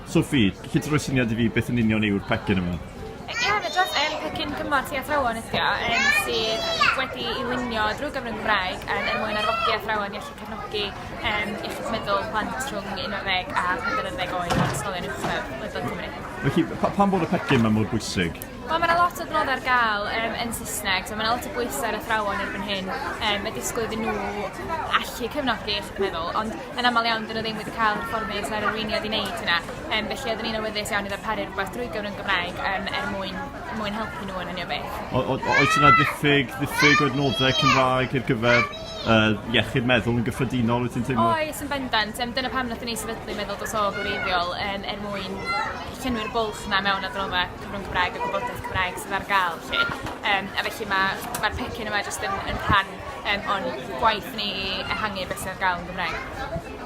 Sophie, gelli di roi syniad i fi beth yn union yw'r pecyn yma? Ie, fedraf. Yym pecyn cymorth i athrawon ydi o yym sydd wedi 'i lunio drwy gyfrwng Gymraeg yym er mwyn arfogi athrawon i allu cefnogi yym iechyd meddwl plant rhwng 11 a 40 oed mewn ysgolion uwchradd ledled Cymru. Felly pa- pam bod y pecyn 'ma mor bwysig? Wel ma' 'na lot o adnodde ar ga'l yym yn Sysneg so ma' 'na lot o bwyse ar athrawon erbyn hyn yym ma' disgwyl iddyn n'w allu cefnogi iechyd meddwl ond yn amal iawn 'dyn n'w ddim wedi ca'l hyfforddiant na'r arweiniad i neud hynna yym felly oedden ni'n awyddus iawn i ddarparu rwbeth drwy gyfrwng Gymraeg yym er mwyn mwyn helpu n'w yn hynny o beth. O- o- oes yna ddiffyg ddiffyg o adnodde Cymraeg ar gyfer yy iechyd meddwl yn gyffredinol wyt ti'n teimlo? Oes yn bendant yym dyna pam nathon ni sefydlu Meddwl dot org yn wreiddiol yym er mwyn llenwi'r bwlch 'na mewn adnodda cyfrwng Cymraeg a gwybodaeth Cymraeg sydd ar ga'l 'lly. Yym a felly ma' ma'r pecyn yma jyst yn yn rhan yym o'n gwaith ni i ehangu beth sydd ar ga'l yn Gymraeg.